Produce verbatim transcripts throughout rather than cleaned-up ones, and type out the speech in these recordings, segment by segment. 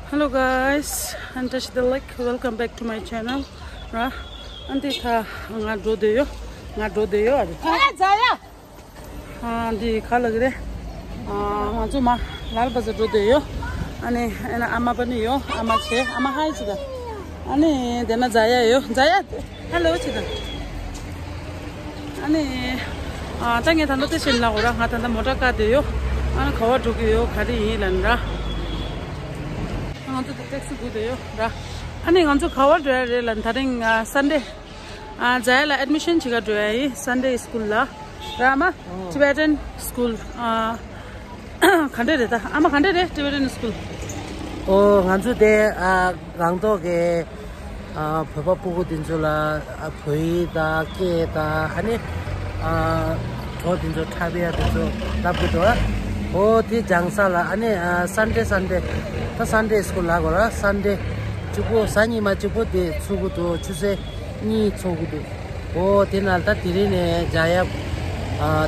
Hello guys, and touch the like, welcome back to my channel. ར། ཨ་འདི་ད་ང་འགྲོ་བསྡད་ཡོད། ང་འགྲོ་བསྡད་ཡོད་ཨ་རེད། ཨ་ཛ་ཡ། ཨ་འདི་ག་ལ་གི་རེད། ཨ་ང་ཚོ་མ་ལལ་བ་ཛར་འགྲོ་བསྡད་ཡོད། ཨ་ནི་ཨ་ན་ཨ་མ་པ་ནི་ཡོད། ཨ་མ་ཆེ་ཨ་མ་ཧའི་ཅི་ད། ཨ་ནི་དེ་ན་ཛ་ཡ་ཡོད། ཛ་ཡ། ཧེ་ལོ་ཅི་ད། ཨ་ནི། ཨ་ད་ངས་ད་ལྟ་དེ་བྱིན་ལ་འོ་ར་ང་ད་ལྟ་མོ་ཊ་བཀག་བསྡད་ཡོད། ཨ་ནི་ག་བ་འགྲོ་གི་ཡོད་ག་རེ་ཡིན་ལབ་ན་ར། ང་ཚོ་དེ་ཊེག་སི་སྒུག་བསྡད་ཡོད་ར། ཨ་ནི་ང་ཚོ་ག་བ་འགྲོ་ཡ་རེད་ལབ་ན་ད་རིང་ཨ་སན་ཌེ། ཨ་ཛ་ཡ་ལ་ཨེཌ་མི་ཤན་བྱེད་ག་འགྲོ་ཡ་ཡིན། སན་ཌེ་སི་ཀུལ་ལ་ར། ཨ་མ། ཨོ། ཊི་བེ་ཊན་སི་ཀུལ། ཨ་ག་འདྲ་རེད་ད། ཨ་མ་ག་འདྲ་རེད་ཊི་བེ་ཊན་སི་ཀུལ། ཨོ་ང་ཚོ་དེ་ཨ་སྒང་ཏོག་གི་ཨ་བོད་པ་སྤུ་གུ་དེ་ཚོ་ལ་ཨ་བོད་ཡིག་དང་སྐད་དང་ཨ་ནི་ཨ་གྲོགས་དེ་ཚོ་འཁྲབ་ཡ་དེ་ཚོ་བསླབ་གི་འདུག་ཨོ་དེ་སྦྱང་ས་ལ་ཨ་ནི་ཨ་སན་ཌེ་སན་ཌེ་ད་སན་ཌེ་སི་ཀུལ་ལབ་དགོས་ར། སན་ཌེ་གཅིག་པོ་གཟའ་ཉི་མ་གཅིག་པོ་དེ་ཚུགས་གི་འདུག་ཆུ་ཚོད་གཉིས་ཚོགས་ཀྱི་འདུག་ཨོ་དེ་ན་ད་དེ་རིང་ནས་ཛ་ཡ་ཨ་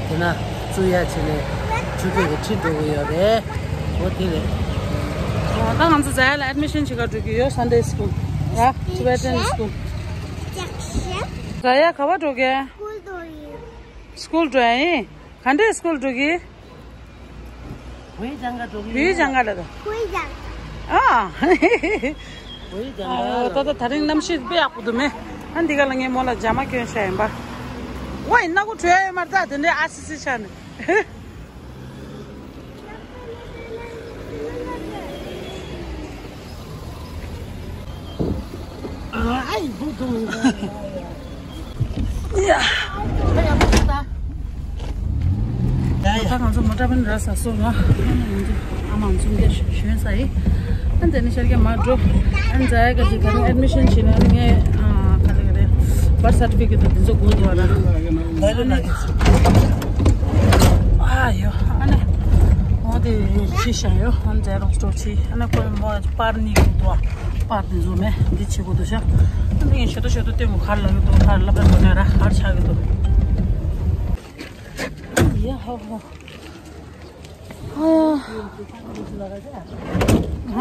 དེ་ན་བཙུགས་ཡ་བྱས་ནས་ཆུ་ཚོད་ཀྱི་ཁྲིད་འགྲོ་གི་ཡོད་རེད། ཨོ་དེ་རེད། ཨོ་ད་ང་ཚོ་ཛ་ཡ་ལ་ཨེཌ་མི་ཤན་བྱེད་ག་འགྲོ་གི་ཡོད། སན་ཌེ་སི་ཀུལ་ར། ཊི་བེ་ཊན་སི་ཀུལ། ཛ་ཡ་ག་བ་འགྲོ་གི། སི་ཀུལ་འགྲོ་ཡ་ཡིན། ག་འདྲའི་སི་ཀུལ་འགྲོ་གི། བོད་ཡིག་སྦྱང་ག་འགྲོ་གི་ཡོད། བོད་ཡིག་སྦྱང་ག་ལ་དང་། བོད་ཡིག་སྦྱང་། ཨ། བོད་ཡིག་སྦྱང་ག་ཨ་ལ། ད་ལྟ་དེ་རིང་གནམ་གཤིས་དཔེ་ཡག་པོ་འདུག་མེ། ཨ་འདི་ག་ལ་ངས་མོ་ལ་ཇ་མ་སྐྱོན་བྱས་ཡིན་པ། ཝའི་སྣ་ཁུག་བྲོས་ཡོད་མ་རེད་ད་དེ་འདྲའི་ཨ་སི་སི་ཆགས་ནས། ཡ། ད་ང་ཚོ་མོ་ཊ་བན་ར་ས་སོ་ལ། ཨ་མ་ཚོ་འགའ་ཞོན་ས་ཡི། ཨ་འདི་ནི་ཤར་གྱ་མ་འགྲོ། ཨ་ཛ་ཡ་ག་ཅིག་ད་རུང་ཨེཌ་མི་ཤན་བྱེད་ན་ངས་ཨ་ག་ལ་ག་རེ་བར་སར་ཊི་ཕི་ཀེཊ་དང་དེ་ཚོ་དགོས་འདུག་ཨ་ན། ཨ་ཡོ་ཨ་ནི་མོ་དེ་ཤི་ཤ་ཡོ་ཨ་ཛ་རོང་སྟོར་ཆི་ཨ་ནི་ཁོའི་མོ་པར་ནི་གི་དོ་པར་དེ་ཚོ་མེ་འདི་ཆི་གོ་དུ་ཤ་ཨ་ནི་ཤོ་དོ་ཤོ་དོ་ལྟད་མོ་ཁར་ལ་གི་དོ་ཁར་ལ་པར་དོ་ནེ་ར་ཧར་ཆ་གི་དོ་ཡ་ཧོ་ཧོ། ཧ། ཧ།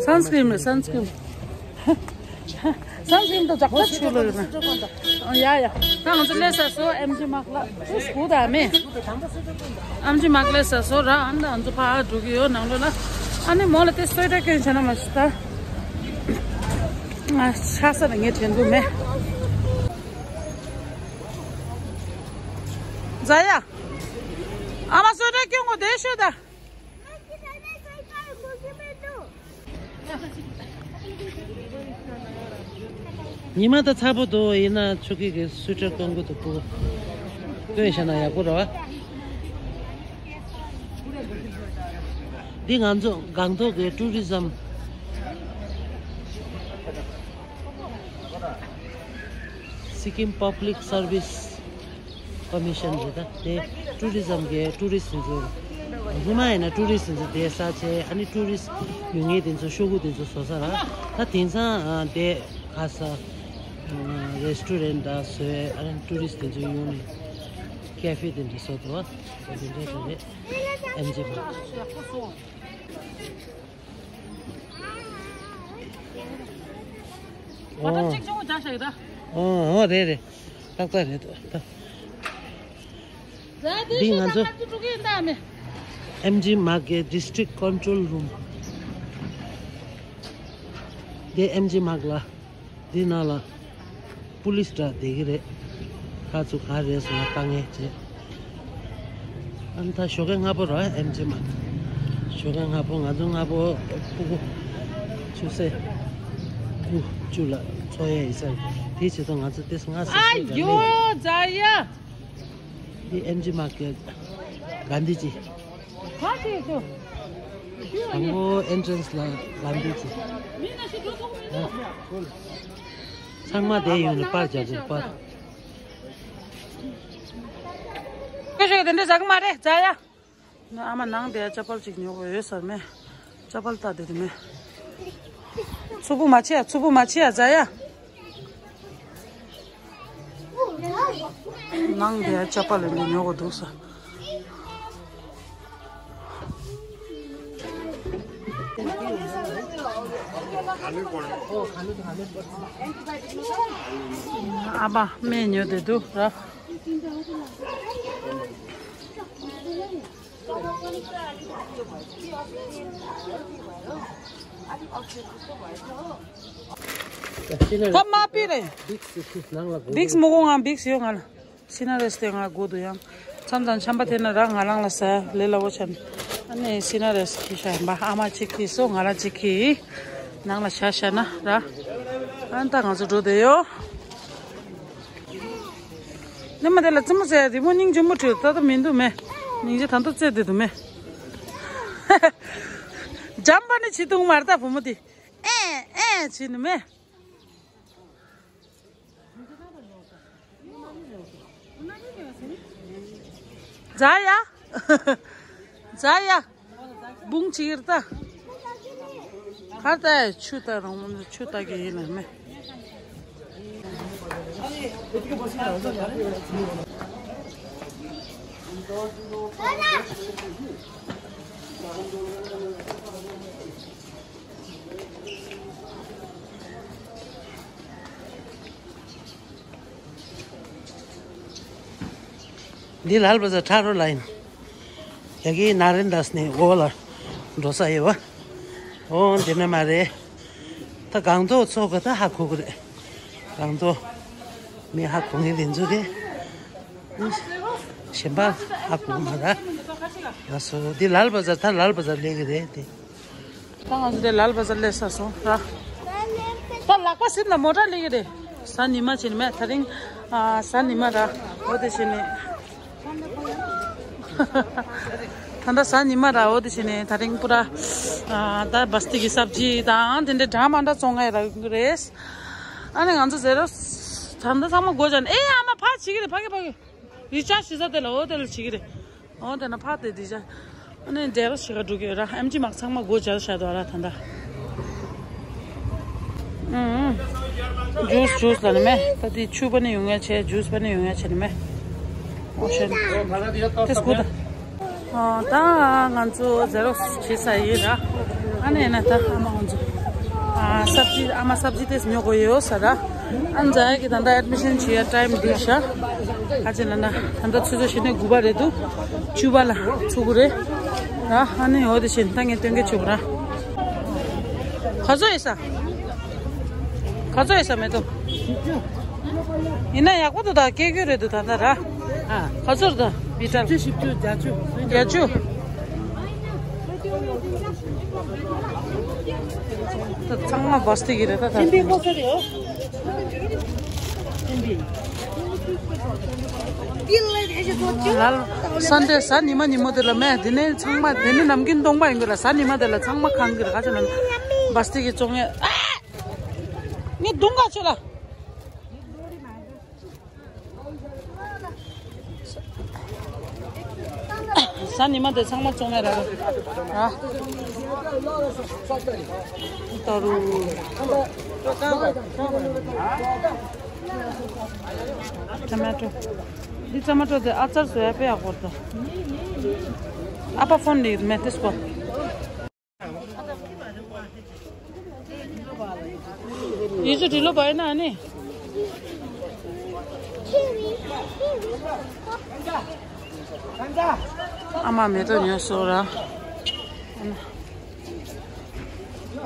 སན་སི་ཀྲིམ་རེད་སན་སི་ཀྲིམ། སན་སི་ཀྲིམ་དང་ཇག་པ་ཆུ་ལ་ཡོད་ན། ཡ་ཡ། ད་ང་ཚོ་སླེབས་ས་སོ་ཨེམ་ཇི་མག་ལ་སུ་སྐུ་དང་མེ། ཨེམ་ཇི་མག་སླེབས་ས་སོ་ར་ཨ་ནི་ང་ཚོ་ཕར་འགྲོ་གི་ཡོད་ནང་ལོགས་ལ། ཨ་ནི་མོ་ལ་དེ་སོས་ཀྲ་སྐྱོན་བྱས་ན་མ་ཤི་ད། ང་ཆ་ས་ལ་ངས་དྲན་འདུག་མེ། ཛ་ཡ། ཨ་མ་སོས་ཀྲ་སྐྱོན་དགོས་བསྡད་ཤོད་ད། ཉི་མ་ད་ཚ་པོ་འདུག་ཡིན་ན་ཆུ་ཁྱི་གི་སུ་ཊར་སྐོང་གི་འདུག་པོ། སྐྱོན་བཞག་ན་ཡག་པོ་རེད་བ། འདི་ང་ཚོ་སྒང་ཏོག་གི་ཊུ་རི་ཛམ། Sikkim Public Service Commission རེད་ད། དེ་ཊུ་རི་ཛམ་གི་ཊུ་རི་སི་ཊི་ཚོ། སྔོན་མ་ཡིན་ན་ཊུ་རི་སི་ཊི་ཚོ་དེ་ས་ཆའི་ཨ་ནི་ཊུ་རི་སི་ཊི་ཡོད་མཁན་དེ་ཚོ་ཤོག་གུ་དེ་ཚོ་བཟོ་ས་ར། ད་དེང་སང་ཨ་དེ་ཁ་ས་རེ་སི་ཊུ་རེན་ཊི་ད་བཟོས་ཨ་ནི་ཊུ་རི་སི་ཊི་དེ་ཚོ་ཡོང་ནས་ཀེ་ཧྥེ་དེ་འདྲ་བཟོ་འདུག་བ། དེ་འདྲ་དེ་རེད། ཨེམ་ཇི་མ། ཨོ། ཨོ་ཨོ་རེད་རེད། ཏག་ཏག་རེད་འདུག་ད། འདི་ང་ཚོ་ཨེམ་ཇི་མག་གི་District Control Room། འདི་ཨེམ་ཇི་མག་ལ། འདི་ནང་ལ་པུ་ལིས་འདྲ་བསྡད་ཀྱི་རེད། ཁ་ཚུགས་ག་རེ་རེད་ཟེར་ན་དཀའ་ངལ་བྱེད། ཨ་ནི་ད་ཞོགས་ཀས་སྔ་པོ་ར་ཨེམ་ཆི་མ། ཞོགས་ཀས་སྔ་པོ་ང་ཚོ་སྔ་པོ་ཕྲུ་གུ་ཆུ་ཚོད་དགུ་བཅུ་ལ་འཚོགས་ཡས་ཡིན་ས་རེད། དེའི་ཆེད་དུ་ང་ཚོ་ཏེས་སྔ་སེ་ཨ་སེ་ཡོ་ཛ་ཡ། འདི་ཨེམ་ཆི་མ་གི་གྷན་དྷི་ཇི། ག་དེ་ཚོ། དང་པོ་ཨེན་ཊྲན་སི་ལ་གྷན་དྷི་ཇི། ཚང་མ་དེ་ཡོང་ནས་པར་རྒྱག་དགོས་པར། ཁྱོད་ཤོད་དེ་འདྲ་ཟ་གི་མ་རེད་ཛ་ཡ། ཨ་མ་ནང་དེ་ཅ་པལ་ཅིག་ཉོ་དགོས་ཡོད་ཟེར་མེད། ཅ་པལ་ལྟ་དེ་དེ་མེད། འཚུབ་པོ་མ་བྱེད་ཡ་འཚུབ་པོ་མ་བྱེད་ཡ་ཛ་ཡ། ནང་དེ་ཅ་པལ་ལས་མེད་ཉོ་དགོས་འདུག་ཟེར། ཨ་ཕ་སྨན་ཉོ་བསྡད་འདུག་ར། ད་མ་པི་རེད། བིགས་མི་དགོས། ང་བིགས་ཡོད་ང་ལ། སི་ན་རེས་དེ་ང་དགོས་འདུག་ཡང་། མཚམས་དང་ཆམ་པ་དེ་ན་ར་ང་རང་ལ་ཟ་ལས་སླ་བོ་ཆགས། ཨ་ནི་སི་ན་རེས་ཁྱི་ཤ་ཡིན་པ་ཨ་མ་གཅིག་ཁྱི་སོ་ང་རང་གཅིག་ཁྱི། ནང་ལ་ཤ་ཤ་ན་ར། ཨ་ནི་ད་ང་ཚོ་འགྲོ་བསྡད་ཡོད། ནི་མ་དེ་ལ་རྩེད་མོ་རྩེ་རི་མོ་སྙིང་རྗེ་མོ་བྲིས་ད་ད་མི་འདུག་མེ། སྙིང་རྗེ་ད་ད་རྩེ་བསྡད་འདུག་མེ། འཇམ་པ་ནི་བྱེད་ཐུབ་མ་རེད་ད་བུ་མོ་དེ། ཨེ་ཨེ་བྱེད་ནི་མེ། ཛ་ཡ། ཛ་ཡ། བུང་ཅིག་ཡིར་ད། ཁར་ད་ཆུ་ད་རང་ཆུ་ད་གི་ཡིན་ན་མེ། འདི་ལཱལ་བ་ཛར་ཁྲ་རོ་ལ་ཡིན། ཡ་གི་ནཱ་རེན་དཱས་ནས་འོ་ལ་འགྲོ་ས་ཡོད་བ། འོ་འདི་ནས་མ་རེད། ད་སྒང་ཏོག་ཚོགས་ག་ད་ཧ་གོ་གི་རེད། སྒང་ཏོག་མི་ཧ་གོ་ངེས་ལེན་ཚུལ་རེད། གཞན་པ་ཧ་གོ་མ་ར། ལགས་སོ་འདི་ལཱལ་བ་ཛར་ད་ལཱལ་བ་ཛར་སླེབས་གི་རེད་དེ། ད་ང་ཚོ་དེ་ལཱལ་བ་ཛར་སླེབས་ཚར་སོང་ར། ད་ལག་པ་སིབ་ན་མོ་ཊ་སླེབས་ཀྱི་རེད། གཟའ་ཉི་མ་བྱས་ནི་མེད་ད་རིང་། ཨ་གཟའ་ཉི་མ་ར། འོ་དེ་བྱས་ནི། ད་ལྟ་གཟའ་ཉི་མ་ར་འོ་དེ་བྱས་ནི་ད་རིང་པུ་ར། ཨ་ད་བ་སྟི་གི་སབ་ཇི་དང་དེ་འདྲའི་འདྲ་མ་འདྲ་བཙོང་ཡ་རག་གི་རེད། ཨ་ནི་ང་ཚོ་ཟེར་རོ། ད་ལྟ་ཚང་མ་སྒོ་བརྒྱབ་ནས་ཨེ་ཨ་མ་ཕར་བྱེད་ཀྱི་རེད་ཕ་གི་ཕ་གི། རི་ཅཱར་ཇི་བྱེད་ས་དེ་ལ་འོ་དེ་ལ་བྱེད་ཀྱི་རེད། འོ་དེ་ན་ཕར་དེ་དེ་བྱ། ཨ་ནི་འབྲེལ་བ་ཞིག་ག་འགྲོ་གི་ཡོད་ར་ཨེམ་ཆི་མག་ཚང་མ་སྒོ་བརྒྱབ་བཞག་འདུག་ར་ད་ལྟ། ཨུམ། ཇུས་ཇུས་ལ་ནི་མེད་ད་དེ་ཆུ་པ་ནི་ཡོང་ཡ་བྱས་ཇུས་པ་ནི་ཡོང་ཡ་བྱས་ནི་མེད། ཨོ་ཤེན། དེ་སྒུག་ད། ཨ་ད་ང་ཚོ་ཛེ་རོགས་བྱེད་ས་ཡིན་ར། ཨ་ནི་ན་ད་ཨ་མ་ང་ཚོ་ཨ་སབ་ཇི་ཨ་མ་སབ་ཇི་དེ་ཉོ་དགོས་ཡོད་ས་ར། ཨ་ནི་ཛ་ཡ་གི་ད་ལྟ་ཨེ་ཌི་མི་ཤན་བྱེད་ཡ་ཊའིམ་འདུག་ཤག་ཨ་ཅེ་ན་ན་ད་ལྟ་ཆུ་ཚོད་བཞི་ནས་དགུ་པ་རེད་འདུག་བཅུ་པ་ལ་ཚུགས་ཀྱི་རེད། ར་ཨ་ནི་འོ་དེ་བཞིན་ད་ངས་སྟོན་གྱི་ཆུག་ར། ག་ཚོད་ཡིན་ས། ག་ཚོད་ཡིན་ས་མེ་ཏོག་ཡིན་ན་ཡག་པོ་འདུག་ད་སྐྱེ་རྒྱུ་རེད་འདུག་ད་ལྟ་ར། ཨ། ག་ཚོད་རེད་ད་བི་ཊལ། བཞི་བཅུ་བརྒྱད་ཅུ། བརྒྱད་ཅུ། ད་ཚང་མ་བ་སྟི་གི་རེད་ད་ད། ལ་ལ་སན་ཌེ་གཟའ་ཉི་མ་ཉིན་མོ་དེ་ལ་མེད་དེ་ནས་ཚང་མ་དེ་ནི་ནམ་རྒྱུན་སྟོང་པ་ཡིན་གི་ལ་གཟའ་ཉི་མ་དེ་ལ་ཚང་མ་གང་གི་རེད་ག་ཚོད་ན་བ་སྟི་གི་བཙོང་ཡས། ངས་རྡུང་ག་ཆོད་ལ། གཟའ་ཉི་མ་དེ་ཚང་མ་བཙོང་ཡ་ར་ར། ཏ་རུ། ཊོ་མེ་ཊོ། འདི་ཊོ་མེ་ཊོ་དེ་ཨ་ཙར་བཟོ་ཡ་དཔེ་ཡག་པོ་རེད་ད། ཨ་ཕ་ཕོན་ལི་མེ་ཏིས་པོ། ཡིད་ཆུ་དྲི་ལོ་བའི་ན་ནི། ཨ་མ་མེ་ཏོག་ཉོས་སོང་ར།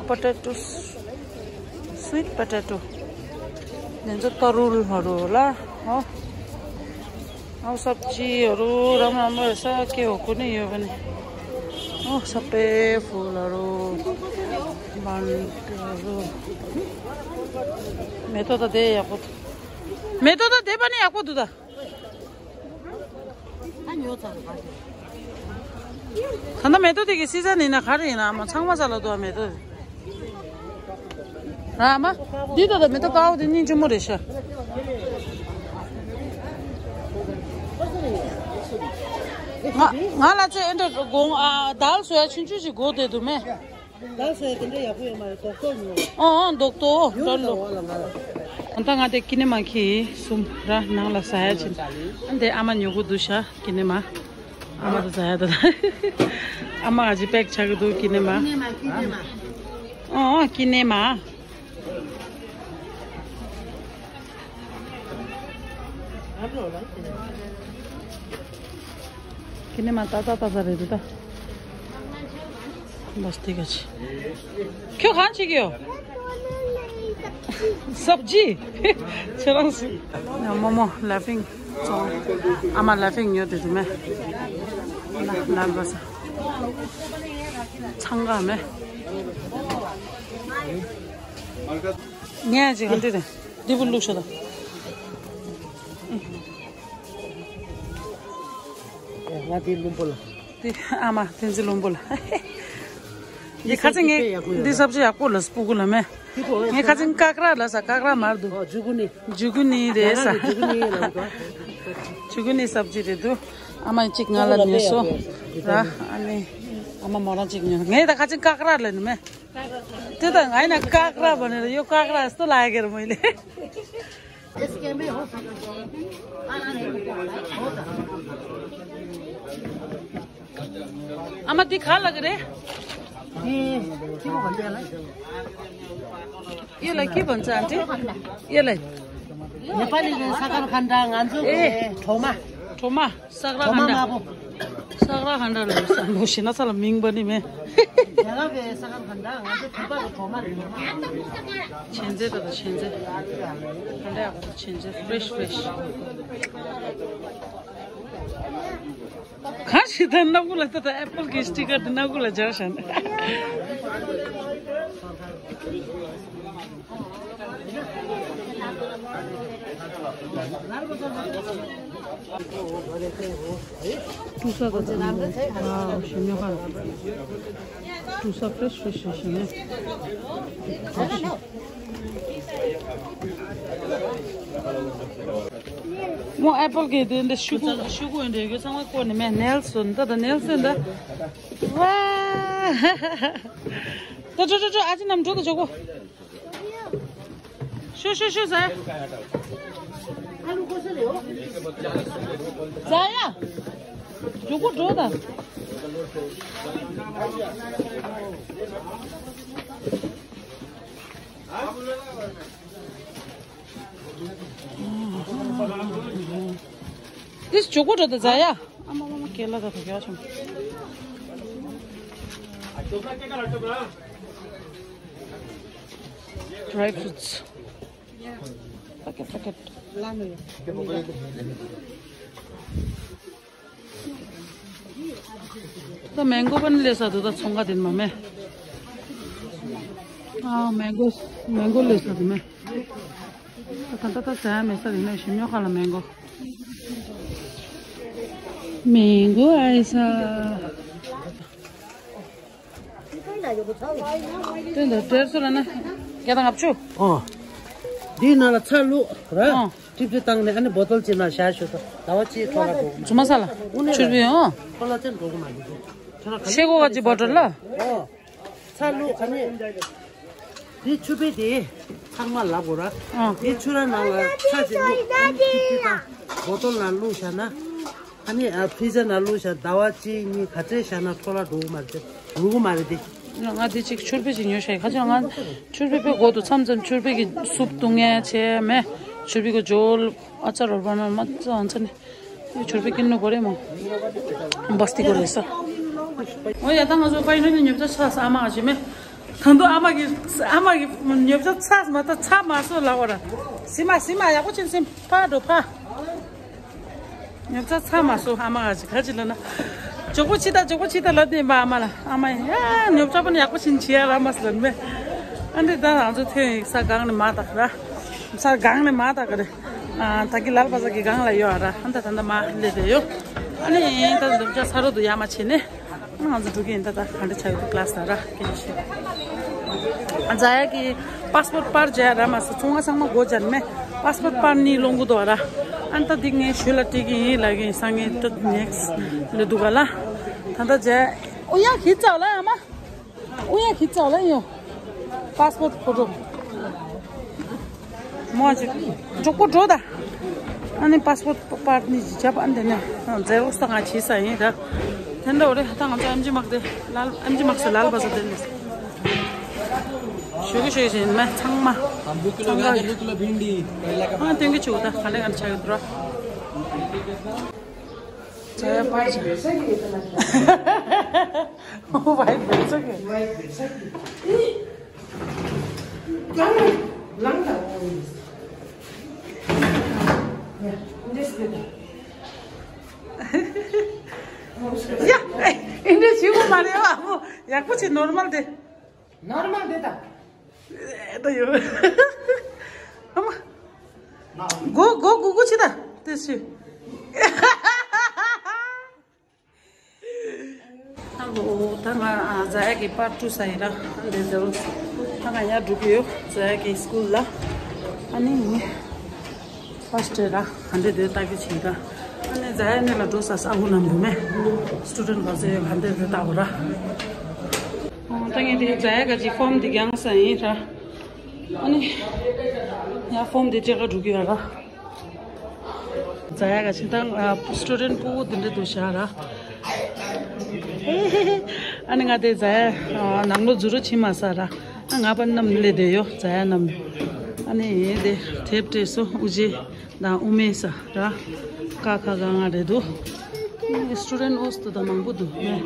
པོ་ཏེ་ཏོ། སུའིཊ་པོ་ཏེ་ཏོ། ནན་ཙོ་ཏ་རུལ་ཧ་རུ་ལ། ཨོ། ཨོ་སབ་ཇི་ཡོད་རུ་རམ་རམ་ར་ས་ཀེ་འོ་ཀུ་ནི་ཡོད་པ་ནི། ཨོ་ས་པེ་ཧྥུ་ལ་རུ། མན་རུ། མེ་ཏོག་ད་དེ་ཡག་པོ་འདུག་མེ་ཏོག་ད་དེ་པ་ནི་ཡག་པོ་འདུག་ད། ད་ལྟ་མེ་ཏོག་དེ་གི་སི་ཛན་ཡིན་ན་ག་རེ་ཡིན་ན་མ་ཚང་མ་ས་ལ་འདུག་མེ་ཏོག་དེ། ར་མ། འདི་ལྟ་ད་མེ་ཏོག་དཀར་པོ་དེ་སྙིང་རྗེ་མོ་རེད་ཤག་ང་ང་ལ་ཚེ་ཨེ་འདྲ་དགོང་ཨ་དལ་བཟོ་ཡ་ཆུང་ཆུང་ཞིག་དགོས་བསྡད་འདུག་མེ། དལ་བཟོ་ཡ་དེ་འདྲ་ཡག་པོ་ཡོད་མ་རེད་རྡོག་རྡོག་ཉོ། ཨོ་ཨོ་རྡོག་རྡོག་ཉོ་ར་ལོ། ད་ང་དེ་ཀི་ནེ་མ་ཁྱི་གསུམ་ར་ནང་ལ་ཟ་ཡ་ཕྱིན། ཨ་འདི་ཨ་མ་ཉོ་གི་འདུག་ཤག་ཀི་ནེ་མ། ཨ་མ་དང་ཟ་ཡ་ད་ད། ཨ་མ་ཨ་ཅེ་པེག་ཆགས་ཀྱི་འདུག་ཀི་ནེ་མ། ཀི་ནེ་མ་ཀི་ནེ་མ། ཨོ། ཀི་ནེ་མ། ཀི་ནེ་མ་ཏ་ཏ་ཏ་ཏ་རེད་འདུག་ད། བསྟི་ག་ཆི། ཁྱོད་གང་བྱེད་ཀྱི་ཡོད། སབ་ཇི། ཁྱོད་རང་སུ། རྨོ་མོ་ལ་ཕིང་བཙོང་། ཨ་མ་ལ་ཕིང་ཉོ་དེ་དུ་མེ། ལ་ལ་བ་ས། ཚང་ག་མེ། ངས་ཅིག་འདི་རེད། འདི་བུ་བླུགས་ཤོག་ད། ང་དེ་ལུང་པོ་ལ། དེ་ཨ་མ་བསྟན་འཛིན་ལུང་པོ་ལ། འདི་ཁ་ཅིག་ངས་འདི་སབ་ཇི་ཡག་པོ་ལ་སྤུ་གུ་ལ་མེ། ངས་ཁ་ཅིག་ཀག་ར་ལ་ས་ཀག་ར་མར་འདུག་ཇུ་གུ་ནི། ཇུ་གུ་ནི་རེད་ས། ཇུ་གུ་ནི་སབ་ཇི་རེད་འདུག་ཨ་མ་གཅིག་ང་ལ་ཉོས་སོ། ར་ཨ་ནི་ཨ་མ་མོ་རང་གཅིག་ཉོས། ངས་ད་ཁ་ཅིག་ཀག་ར་ལ་ནི་མེ། དེ་ད་ང་ཡིན་ན་ཀག་ར་བ་ནི་ཡོ་ཀག་ར་སྟོ་ལ་ཡ་གེར་མོ་ཡིན་ལེ། ཨ་མ་འདི་ག་ལ་གི་རེད། འདི་ཁྱི་མོ་ག་འདི་ལ། ཡེ་ལ་ཁྱི་བན་ཙ་འདི། ཡེ་ལ། ནེ་པ་ལི་གི་ས་ཁར་ཁན་འདྲ་ང་ཚོ་གི་ཨེ། གྲོ་མ། གྲོ་མ། སག་ར་གྲོ་མ་ཧན་དམར་པོ། ཌ། སག་ར་ཧན་དམར་ལ་ལོ་ཤི་ན་ས་ལ་མིང་པ་ནི་མེ། རྒྱ་གར་བའི་ས་ཁར་ཧན་དམར་ང་ཚོ་བོད་པ་གི་གྲོ་མ་རེད། ཆན་ཛེ་ད་ད་ཆན་ཛེ། ཧན་དམར་ཡག་པོ་ཆན་ཛེ་ཕི་རེ་ཤི་ཕི་རེ་ཤི། གང་ཞིག་ད་སྣ་ཁུག་ལ་ད་ད་ཨེ་པལ་གི་སི་ཊི་ཀར་དེ་སྣ་ཁུག་ལ་སྦྱར་བཞག་ན། ཀྲུ་ས་དང་ཨ་ཞི་མྱོ་ཧ། ཀྲུ་ས་ཕི་རེ་ཤི་ཕི་རེ་ཤི་ཞིག་ནས། མོ་ཨེ་པལ་གི་དེ་འདི་ཤུ་གུ་ཤུ་གུ་འདི་གི་ཚང་མ་བཀོད་ནས་མེད་ནེལ་སོན་ད་ད་ནེལ་སོན་ད། ཝ། ད་ཅོ་ཅོ་ཅོ་ཨ་ཅེ་རྣམས་འགྲོ་ད་ཇོ་གོ། ཤུ་ཤུ་ཤུ་ཟེར། ཟ་ཡ། མགྱོགས་པོ་འགྲོ་དང་། འདི་མགྱོགས་པོ་འགྲོ་དང་ཟ་ཡ། ཨ་མ་མ་མ་ཀེ་ལ་ད་ཐོ་ཀྱ་ཆུང་། Dry fruits. Packet, packet. ད་མེང་གོ་པ་ནི་ལས་ས་དུ་ད་ཚོང་ཁ་དེ་མ་མེད། ཨ་མེང་གོ་མེང་གོ་ལས་ས་དུ་མེད། ད་ད་ད་ཟ་ཡ་མེད་ས་རེད་ན་ཞིམ་ཉོ་ཁ་ལ་མེང་གོ། མེང་གོ་ཨའི་ས། དེ་འདྲ་སྤྲད་སོ་ལ་ན། བརྒྱ་དང་ལྔ་བཅུ། ཨོ། འདིའི་ནང་ལ་ཚྭ་བླུགས་ར། ཨོ། ཀྲིབ་ཀྲིབ་བཏང་ནས་ཨ་ནི་བོ་ཏོལ་གཅིག་ནང་བཞག་ཞོག་ད་ཟླ་བ་གཅིག་འཕྲོ་བརླག་འགྲོ་གི་མ་རེད། ཚུ་མ་ས་ལ། དངོས་གནས་ཆུར་བུ་ཡོང་། འཕྲོ་བརླག་ཅན་འགྲོ་གི་མ་རེད། ཤེལ་སྒོ་ག་ཅི་བོ་ཊལ་ལ། ཨོ། ཚྭ་བླུགས་ཨ་ནི། དེ་ཆུ་བེ་དེ་ཚང་མ་ལབ་དགོས་ར། ཨོ། དེ་ཆུ་ར་ནང་ལ་ཚྭ་ཅིག་བླུགས་ཨ་ནི་ཀྲིབ་ཀྲིབ་བཏང་། བོ་ཏོལ་ནང་བླུགས་བཞག་ན། ཨ་ནི་ཨ་ཕི་ཛར་ནང་བླུགས་བཞག་ཟླ་བ་གཅིག་གཉིས་ག་ཚད་བཞག་ན་འཕྲོ་བརླག་འགྲོ་གི་མ་རེད་དེ། འགྲོ་གི་མ་རེད་དེ། ང་དེ་ཅིག་ཆུར་པེ་ཅིག་ཉོས་ཤག་ཁ་ཅིག་ང་ཆུར་པེ་པེ་གོ་དུ་མཚམས་མཚམས་ཆུར་པེ་གི་སུབ་བཏུང་ངེ་བྱས་མེད། ཆུར་པེ་གི་ཇོལ་ཨ་ཙ་རོར་པ་ན་མ་ཙ་ཨ་ཙ་ནི། ཆུར་པེ་ཀིན་ནོ་གོ་རེ་མོ། བསྟི་གོ་རེ་ས། འོ་ཡ་ད་ང་ཚོ་པའི་ནོ་ནི་ཉོབ་ཆ་ཆ་ས་ཨ་མ་ག་ཅི་མེད། ད་དུ་ཨ་མ་གི་ཨ་མ་གི་ཉོབ་ཆ་ཆ་མ་ད་ཆ་མ་སོ་ལ་བ་ར། སི་མ་སི་མ་ཡག་པོ་ཆེན་སེམས་ཕ་འགྲོ་ཕ། ཉོབ་ཆ་ཚ་མ་སོ་ཨ་མ་ག་ཅི་ག་ཅི་ལ་ན། ཇོ་བོ་ཆི་ད་ཇོ་བོ་ཆི་ད་ལབ་ནས་མ་ཨ་མ་ལ་ཨ་མ་ཡ་ཉོབ་ཆ་པ་ནི་ཡག་པོ་ཆེན་བྱེད་ཡ་ར་མ་སི་ལ་མེ། ཨ་འདི་ད་ང་ཚོ་ཐོན་ཡིག་ས་གང་ནས་མ་ད་ག་ར། ས་གང་ནས་མ་ད་ག་རེ། ད་གི་ལལ་པ་ས་གི་གང་ལ་ཡོད་ཨ་ར་ཨ་ད་ད་ད་མ་ལས་དེ་ཡོད། ཨ་ནི་ད་ཉོབ་ཆ་ཚ་རོ་དུ་ཡ་མ་ཆེ་ནས། ང་ཚོ་འགྲོ་གི་ཡིན་ད་ད་ག་འདྲ་ཆགས་ཡོད་ཀི་ལ་སི་ལ་ར་སྐད་ཆ་བཤད། ཛ་ཡ་གི་པཱ་སི་པོར་ཊི་པར་བྱས་ར་མ་སི་ཚོང་ང་ཚང་མ་སྒོ་བརྒྱབ་མེད། པཱ་སི་པོར་ཊི་པར་གཉིས་སློང་གི་འདུག་ར། ཨ་ནི་ད་འདི་ངས་ཞུ་ལ་སྤྲད་ཀྱི་ཡིན་ལ་གི་སང་ངས་ད་ནེག་སི་ལ་འདུག་ག་ལ། ད་ད་བྱས། ཨོ་ཡ་གི་ཙའོ་ལ་ཡ་མ། ཨོ་ཡ་གི་ཙའོ་ལ་ཡོ། པཱ་སི་པོར་ཊི་ཕོ་ཊོ། མོ་ཅིག་མགྱོགས་པོ་འགྲོ་ད། ཨ་ནི་པཱ་སི་པོར་ཊི་པར་གཉིས་ཅིག་བརྒྱབ་ཨ་ནི་དེ་ནས་ཛེ་རོག་སི་ད་ང་བྱེད་ས་ཡིན་ད། དེ་འདྲ་འོ་རེད་ད་ང་ཚོ་ཨེམ་ཆི་མག་དེ་ལལ་ཨེམ་ཆི་མག་ས་ལལ་པ་ས་དེ་ནས། ཞུ་གི་ཞུ་གི་ཞུ་མ་ཚང་མ། हम दो किलो गाजर, दो किलो भिंडी, करेला का ཨ་སྟོན་གི་ཆུག་ད་ག་ལེ་ག་ཆ་ཡོད་ར། ཛ་ཡ་པར་ཆ། ओ भाई बेचो के? लंग लंग या इंद्र शिव मारे बाबू या कुछ नॉर्मल दे। नॉर्मल देता। ए, त यो। अम्मा। गो, गो, गो, गो छिदा। त्यसै। अब ད་ང་ཛ་ཡ་གི་པར་ཊུ་ས་ཡི་ར། འདི་ཚོ་ད་ང་ཡར་འགྲོ་གི་ཡོད། ཛ་ཡ་གི་སྐུལ་ལ། ཨ་ནི། ཧོ་སི་ཊེལ་ར་ག་འདྲ་འདུག་ལྟ་གི་བྱེད་ད། ཨ་ནི་ཛ་ཡ་ནས་ལ་འགྲོ་ས་ས་ཨ་ཁུ་ནམ་རུ་མེ། སི་ཊུ་ཌེན་ཊི་ག་ཚོད་ཡོད་ག་འདྲ་འདུག་ལྟ་གོ་ར། ཨོ་ད་ངས་དེ་ཛ་ཡ་ག་ཅིག་ཕོམ་འདི་རྒྱང་ས་ཡིན་ར། ཨ་ནི་ཡ་ཕོམ་འདི་སྤྲད་ག་འགྲོ་གི་ཡོད་ར། ཛ་ཡ་ག་ཅིག་ད་སི་ཊུ་ཌེན་ཊི་སྤུ་གུ་འདི་འདྲ་འདུག་ཤག་ར། ཨ་ནི་ང་དེ་ཛ་ཡ་ནང་ལོ་འཛུལ་རོགས་བྱེད་མ་ས་ར། ང་པ་རྣམས་ལས་དེ་ཡོ་ཛ་ཡ་རྣམས། ཨ་ནི་དེ་དེབ་སྤྲད་སོ་ཨུ་ཅེ་དང་ཨུ་མེ་ས་ར། ཀ་ཁ་ག་ང་རེད་འདུག་སི་ཊུ་ཌེན་ཊི་ཨོ་སི་ཏུ་དང་མང་པོ་འདུག་ནས།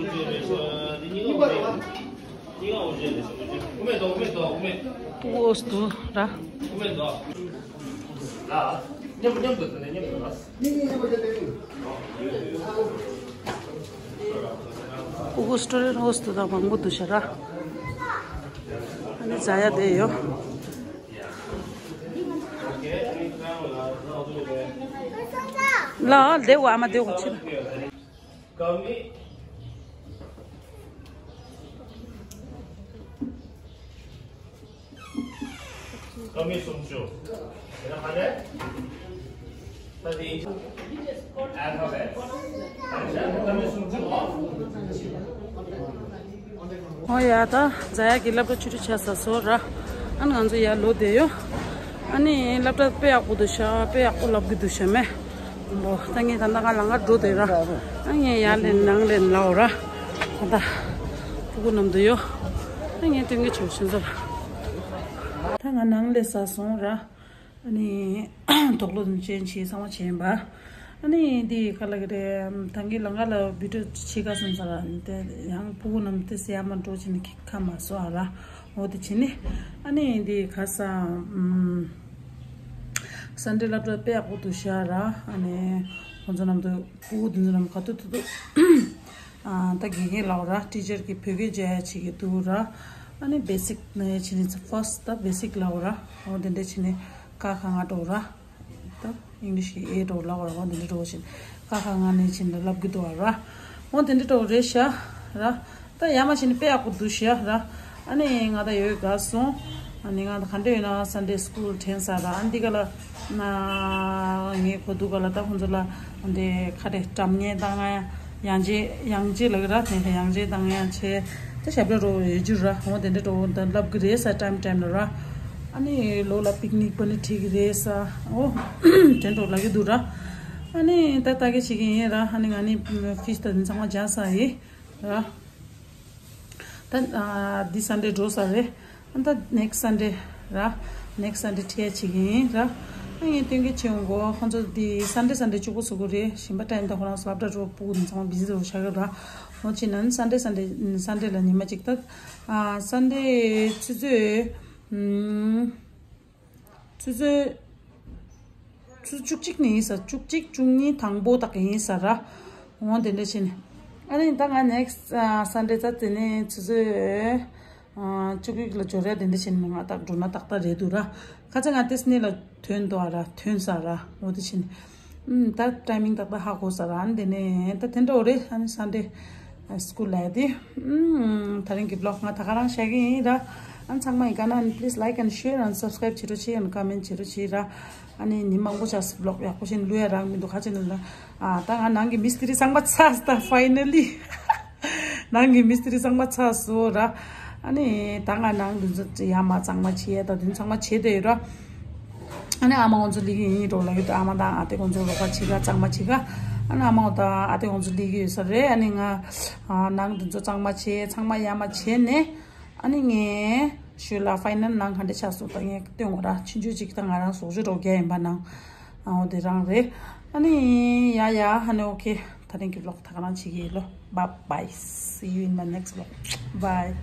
ཨོ་སི་ཏུ་ར། ཨུ་གུ་སི་ཊུ་ཌེན་ཊི་ཨོ་སི་ཏུ་དང་མང་པོ་འདུག་ཤག་ར། ཨ་ནི་ཛ་ཡ་དེ་ཡོ། ལ་དེ་བ་མ་དེ་བ་ཆི། ཀ་མི་སུམ་ཅུ། དེ་ནས་ཧ་ལས། ད་དེ་ཨལ་ཕ་བེ་ཊི། ཀ་མི་སུམ་ཅུ། ཨོ་ཡ་ད་ཛ་ཡ་གི་སློབ་གྲྭ་ཆུ་ཆུ་ཆ་ས་སོ་ར། ཨ་ནི་ང་ཚོ་ཡར་ལོག་བསྡད་ཡོད། ཨ་ནི་སློབ་གྲྭ་དཔེ་ཡག་པོ་འདུག་ཤག་དཔེ་ཡག་པོ་ལབ་གི་འདུག་ཤག་མེ། ཨོ་ད་ངས་ད་ལྟ་ང་ལམ་ཁ་འགྲོ་བསྡད་ར། ཨ་ངས་ཡར་ལེན་ནང་ལེན་ལའོ་ར། ད་ད་ཕྲུ་གུ་རྣམས་འདུག་ཡོད། ཨ་ངས་སྟོན་གི་ཆོག་ཤིན་ཙམ། ད་ང་ནང་ལེན་ས་སོང་ར། ཨ་ནི་དོགས་སློང་ཅན་ཆེ་ཚང་མ་བྱས་ཡིན་པ། ཨ་ནི་འདི་ག་ལ་གི་རེད། ད་གིན་ལམ་ཁ་ལ་བི་ཌི་ཡོ་ཅིག་བྱེད་ག་སོང་ས་ར། དེ་ཡང་ཕྲུ་གུ་རྣམས་དེ་སེ་ཡ་མ་འགྲོ་བྱས་ནས་ཁ་མ་སོ་ཨ་ར། འོ་དེ་བྱས་ནས་ཨ་ནི་འདི་ག་ས་ཨམ། སན་ཌེ་སློབ་གྲྭ་དཔེ་ཡག་པོ་འདུག་ཤག་ར། ཨ་ནི་ཁོང་ཚོ་རྣམས་དུ་ཕྲུ་གུ་དེ་ཚོ་རྣམས་ག་དུས་དུས་དུས། ཨ་ད་དགེ་རྒན་ལགས་ར་ཊི་ཅར་གྱིས་བོད་སྐད་སྦྱང་ཡ་བྱེད་ཀྱི་འདུག་ར། ཨ་ནི་བེ་སིག་ནས་བྱས་ནས་ཕར་སི་ཊི་ད་བེ་སིག་ལབ་ར། འོ་དེ་འདྲ་བྱས་ནས་ཀ་ཁ་ང་འགྲོ་ར། ད་ཨིང་ལིཤ་གི་ཨེ་འགྲོ་ལབ་ར། འོ་དེ་འདྲ་འགྲོ་བྱས་ནས་ཀ་ཁ་ང་ནས་བྱས་ནས་ལབ་ཀྱི་འདུག་ར། འོ་དེ་འདྲ་འགྲོ་རེད་ཤག་ར། ད་ཡ་མ་བྱས་ནས་དཔེ་ཡག་པོ་འདུག་ཤག་ར། ཨ་ནི་ང་ད་ཡོད་དགའ་སོང་། ཨ་ནི་ང་ད་ག་འདྲ་ཡོད་ན་སན་ཌེ་སི་ཀུལ་དྲན་ས་ར། ཨ་འདི་ག་ལ་ན་ངའི་གོ་འདུག་ག་ལ་ད་ཁོང་ཚོ་ལ་འདི་ཁ་རེ་སྒྲ་སྙན་བཏང་ཡ་ཡང་རྗེ་ཡང་རྗེ་ལ་གི་ར། དེ་ཡང་རྗེ་བཏང་ཡ་ཆེ་ད་ཞབས་བྲོ་རོ་ཡོད་རྒྱུ་ར། འོ་དེ་འདྲ་འགྲོ་འདི་ལབ་གི་རེད་ས་ཊེམ་ཊེམ་ལ་ར། ཨ་ནི་ལོ་ལ་པིག་ནིག་པ་ནི་ཁྲིད་གི་རེད་ས། འོ་དྲན་འགྲོ་ལབ་གི་འདུག་ར། ཨ་ནི་ད་ལྟ་གི་བྱེད་ཀྱི་ཡིན་ར། ཨ་ནི་ང་ནི་ཕིས་ད་འདི་ཚང་མ་སྦྱངས་ས་ཡིན་ར། ད་ཨ་འདི་སན་ཌེ་འགྲོ་ས་རེད། ཨ་ད་ནེག་སི་སན་ཌེ་ར། ནེག་སི་སན་ཌེ་ཁྲིད་ཡ་བྱེད་ཀྱི་ཡིན་ར། ཨ་ངས་སྟོན་གི་བྱེད་འོང་གོ། ཁོང་ཚོ་འདི་སན་ཌེ་སན་ཌེ་གཅིག་པོ་བཟོ་གི་རེད། གཞན་པ་ཊེམ་ད་ཁོ་རང་ཚོ་སློབ་གྲྭ་འགྲོ་ཕྲུ་གུ་འདི་ཚང་མ་བི་ཟི་རུ་ཆགས་ཀྱི་ར། འོ་ཅི་ན་ནི་སན་ཌེ་སན་ཌེ་སན་ཌེ་ལ་ཉི་མ་གཅིག་ད་ཨ་སན་ཌེ་ཆུ་ཚོད་ཨམ། ཆུ་ཚོད་ཆུ་བཅུ་གཅིག་ནས་ཡིན་ས། བཅུ་གཅིག་བཅུ་གཉིས་དང་པོ་དག་ཡིན་ས་ར། འོ་དེ་འདྲ་བྱས་ནས། ཨ་ནི་ད་ང་ནེག་སི་ཊི་ཨ་སན་ཌེ་ཙ་དེ་ནས་ཆུ་ཚོད་ཨ་བཅུ་དགུ་ལ་འབྱོར་ཡ་དེ་འདྲ་བྱས་ནས་ང་ཏག་འགྲོ་ན་ཏག་ཏག་རེད་འདུག་ར། ཁ་ཚ་ང་ཏིས་ནི་ལ་ཐོན་འདུག་ཨ་ར། ཐོན་ས་ར། འོ་དེ་བྱས་ནས། ཨུམ། ད་ཊེམ་མིང་ཏག་ཏག་ཧ་གོ་ས་ར། ཨ་ནི་དེ་ནས་ད་དེ་འདྲ་འོ་རེད། ཨ་ནི་སན་ཌེ་སི་ཀུལ་ལ་ཡ་དེ། ཨུམ། ད་རིང་གི་བི་ལོག་ང་ད་ག་རང་བཤད་ཀྱི་ཡིན་ར། ཨ་ནི་ཚང་མ་ཡིན་ག་ན་ཨ་ནི་please like and share and subscribe བྱེད་རོགས་བྱེད། ཨ་ནི་ཀོ་མེན་ཊི་བྱེད་རོགས་བྱེད་ར། ཨ་ནི་ཉིན་མང་པོ་ཆགས་སི་བི་ལོག་ཡག་པོ་ཞིག་བླུག་ཡ་རག་མི་འདུག་ཁ་ཆེ་ནི་ལ། ཨ་ད་ང་ནང་གི་མིས་ཏི་རི་ཚང་མ་ཚར་ད་ཕའི་ནལ་ལི། ནང་གི་མིས་ཏི་རི་ཚང་མ་ཚར་སོང་ར། ཨ་ནི་ད་ང་ནང་དུ་ཚོ་ཡ་མ་གཙང་མ་བྱེད་ཡ་ད་དུང་ཚང་མ་བྱེད་བསྡད་ཡོད་ར། ཨ་ནི་ཨ་མ་ང་ཚོ་ལི་གི་ཡིན་འགྲོ་ལ་ཡོད། ཨ་མ་དང་ཨ་ཏེ་ང་ཚོ་རོགས་པ་བྱེད་ག་གཙང་མ་བྱེད་ག་ཨ་ནི་ཨ་མ་ང་དང་ཨ་ཏེ་ང་ཚོ་ལི་གི་ཡོད་ས་རེད། ཨ་ནི་ང་ནང་དུ་ཚོ་གཙང་མ་བྱེད། ཚང་མ་ཡ་མ་བྱེད་ནས་ཨ་ནི་ངས། ཞུ་ལ་ཕའི་ནལ་ནང་ག་འདྲ་ཆགས་སོང་ད་ངས་སྟོན་དགོས་ར། ཆུང་ཆུང་ཅིག་ད་ང་རང་ཟོག་ཆུ་རོགས་རྒྱག་ཡིན་པ་ནང་། ཨ་འོ་དེ་རང་རེད། ཨ་ནི་ཡ་ཡ་ཧ་ནི་ཨོ་ཁེ། ད་རིང་གི་ཝི་ལོག་ད་ག་རང་བྱེད་ཀྱི་ཡིན་ལོ། Bye bye, see you in my next vlog. Bye.